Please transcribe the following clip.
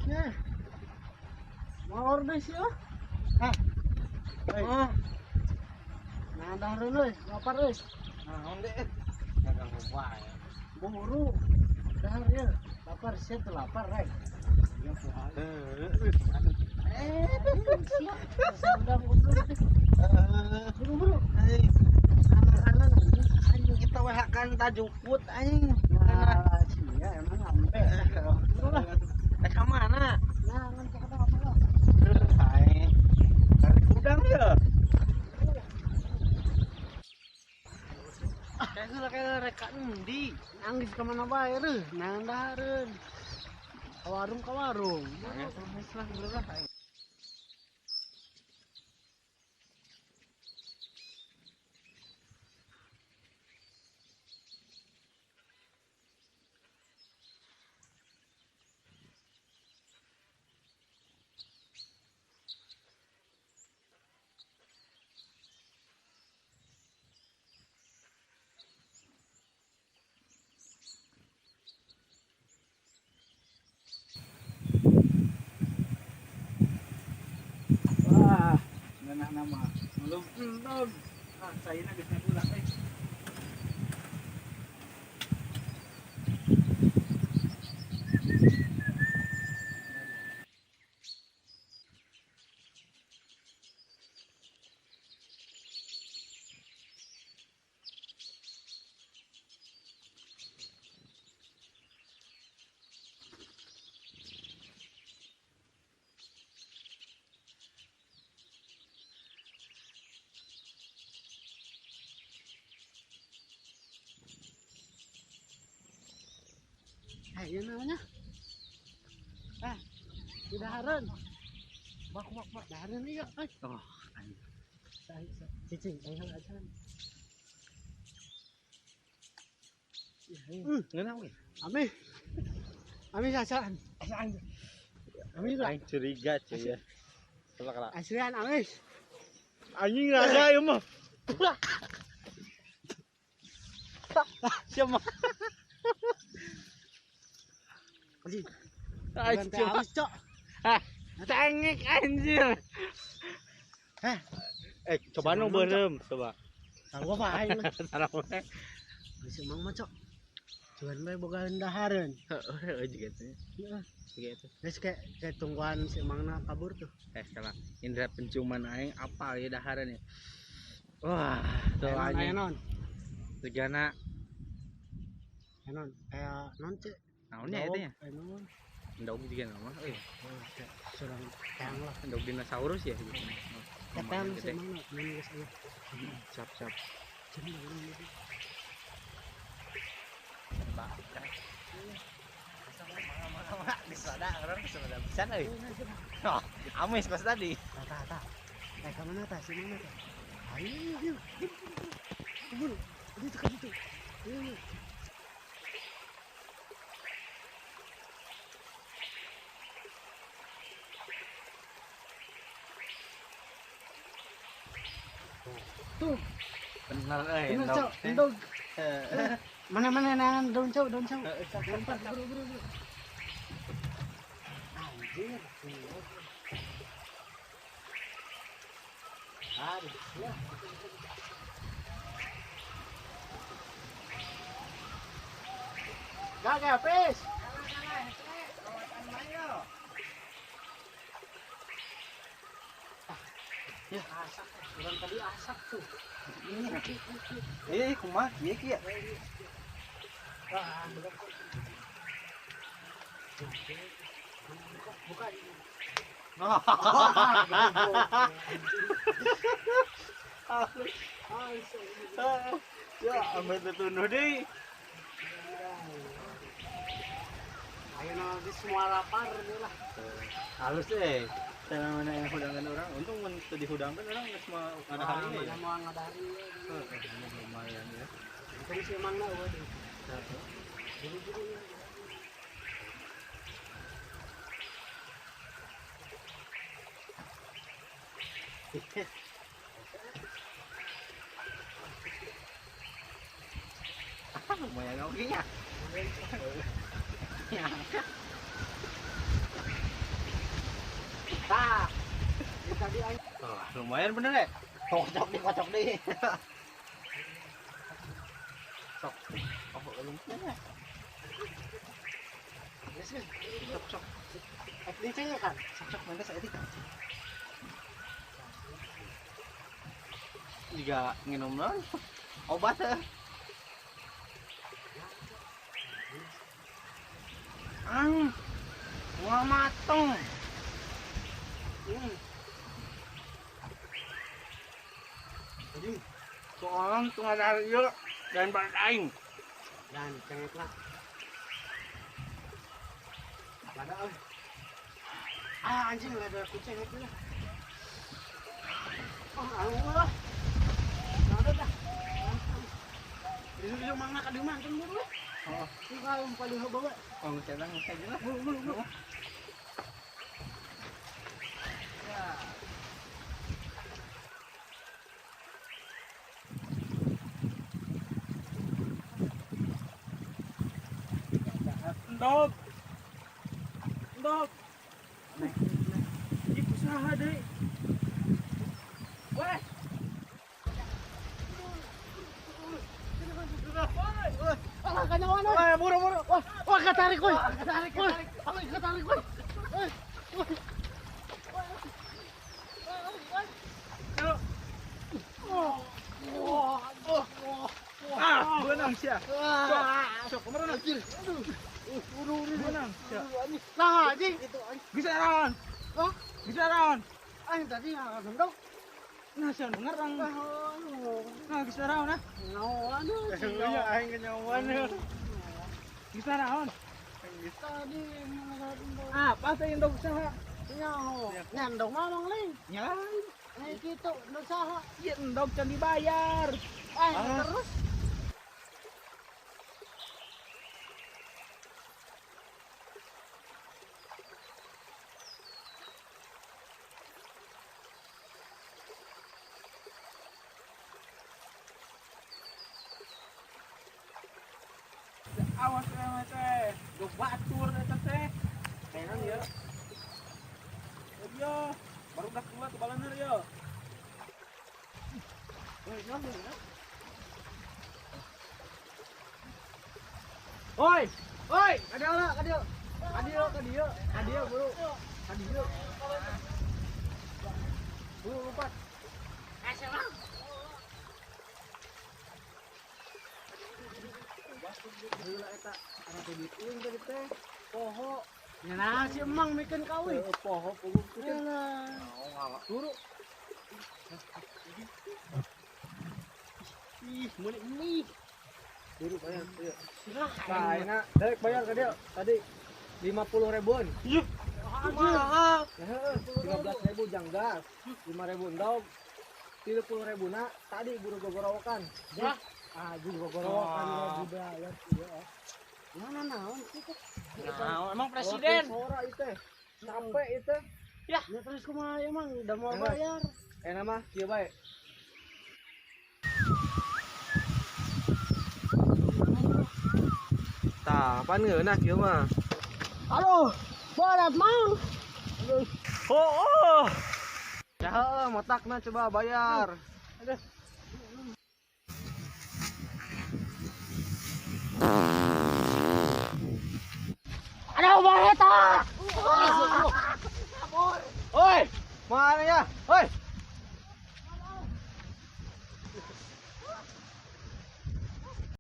Ya. Mau order sih ah. Hah. Oh. Nah, dahareun euy, lapar euy. Naon deh? Ganggu wae. Buru. Dahar ya. Lapar sih tuh lapar, rek. Ya puhal. Eh, siap. Sedang goblok. Buru-buru. Anak-anak anjing kita we hakan tajukut anjing. Nah, sia emang ampe. Buru lah. Rek ka mana? Nah, ngan ka apa lah. Hai. Cari udang ya. Kayak heula kayak rek ka endi? Nangis ka mana bae reuh, nang dahareun. Ka warung ka warung. Ya, geus lah, buru lah aing. Wah, ngeunah nama. Belum endog. Ah, caina geus ngagulak euy. Ieu namanya. Ah, di dahareun. Bak bak bak. Dahareun ieu euy. Oh, anjing. Cicing, aing acan. Ngeunah we. Ami. Ami sasaan. Asaan. Ami lah. Aing curiga cuy ya. Coba kala. Aslian amis. Anjing raga ieu mah. Siapa? Anjing. Anjing. Amis, cok. Ah, cengek anjir. Heh. Coba nu beureum, coba. Sarua bae aing mah. Sarua. Geus emang mah, cok. Cuman bae boga dahareun. Heeh, juga itu. Heeh. Juga itu. Geus kayak tungguan si emangna kabur tuh. Salah. Indra penciuman aing apal ya dahareun ya. Wah, tuh Aya anjing. naon? Segana Aya naon? Aya naon, Cek? naonnya itu ya? Aya naon? Endog juga nama euy. Oh, kayak surang teang lah. Endog dinosaurus ya gitu. Keteang Lumayan si gede. emangna mun geus aya. Siap, siap. Cenah urang gitu. Oh, amis pas tadi. Tah tah tah. Ka mana tah si mana tah? Ayo, yuk. Buru. Ditu ka ditu. Ayo. Tuh, Bener euy. bener endog. cok, endog. Heeh. Mana-mana nangan daun cok, daun cok. Heeh, siap, siap, Lompat, siap. buru, buru, buru. Anjir. Aduh, ya. Gak, pes. Ya, asak. Orang tadi asak tuh. Eh, kumaha kieu kieu? Ah, belum. Buka, buka. Ya, ambil tetunduh deui. Ayo nanti semua lapar nih lah. Halus eh. Cara mana yang hudangan orang, untung mun teu dihudangkeun orang geus mah ngadahar ieu ya. Mau ngadahar ieu. Heeh, lumayan ya. Untung si emangna eueuh deui. Heeh. Buru-buru. Lumayan oke nya. Ya. Tadi aing Oh, lumayan bener ya. Kocok deh, kocok deh. Sok. Oh, lumayan ya. Geus geus. Sok, sok. Ek linceng ya kan. Sok, sok, nanti saya edik. Juga nginum non obat ya. Ang, wah mateng. Hmm. Jadi, soalnya tunggu dari ieu dan balik aing. Dan cengek lah. Lada euy. Ah anjing lada ku cengek lah. Oh, anu lah. Lada dah. Dieu mangga ka dieu mah anjing buru. Oh, Ieu kalau paling bawa. oh, geus enak, geus aja lah. Buru buru buru. Ya. Endog. Endog. Ih, usaha deui. Weh. Alah kanyawan euy. Weh, buru buru. Wah, wah katarik euy. Katarik, katarik. Alah katarik euy. Euy. Ah, beunang sia. Wah. Sok, kemana anjir? Aduh. Buru buru. Beunang sia. Nah, anjing itu anjing. Bisa naon? Hah? Bisa naon? Anjing tadi ngadendok. Nah, sia nu ngerang. Aduh. Nah, bisa naon ah? Ngawan. Iya, aing kenyawan. Bisa naon? Tadi ngadendok. Ah, pasti indog saha? Nyaho. Nyandok mah mang lain. Nyalain. Eh kitu nu saha? Ieu endog can dibayar. Eh Ah. terus. Awas emang teh. Dog batur eta teh. Kayaknya ya. Iya, baru udah keluar ke balaner ya. Oi, oi, kadio lah, kadio. Kadio, kadio, kadio buru. Kadio. Buru lompat. Eh siapa? Heula eta ana teh duit euy tadi teh. Poho. Nah, si emang mikeun ka euy. Heuh, Poho puguh teh. Alah. Turu. Ih, meuli mie. Turu bayar, ieu. Lah, Nah, ayeuna dek bayar ka dia tadi 50 ribuan. Anjir. Heeh, 15.000 janggas, 5.000 endog, 30 ribu na tadi buru gogorowokan. Ya. Ah, buru gogorowokan Ah. ya dibayar ieu. Mana naon kitu? Nah, emang presiden. Sora ieu teh. Capek ieu teh. Ya terus kumaha emang udah mau Emang. bayar. Enak mah kieu bae. Tah, pan ngeunah kieu mah. Aduh, berat mang. Oh, oh. Ya heueuh, motakna coba bayar. Aduh. Aduh, baheta. Oi, mana ya? Oi.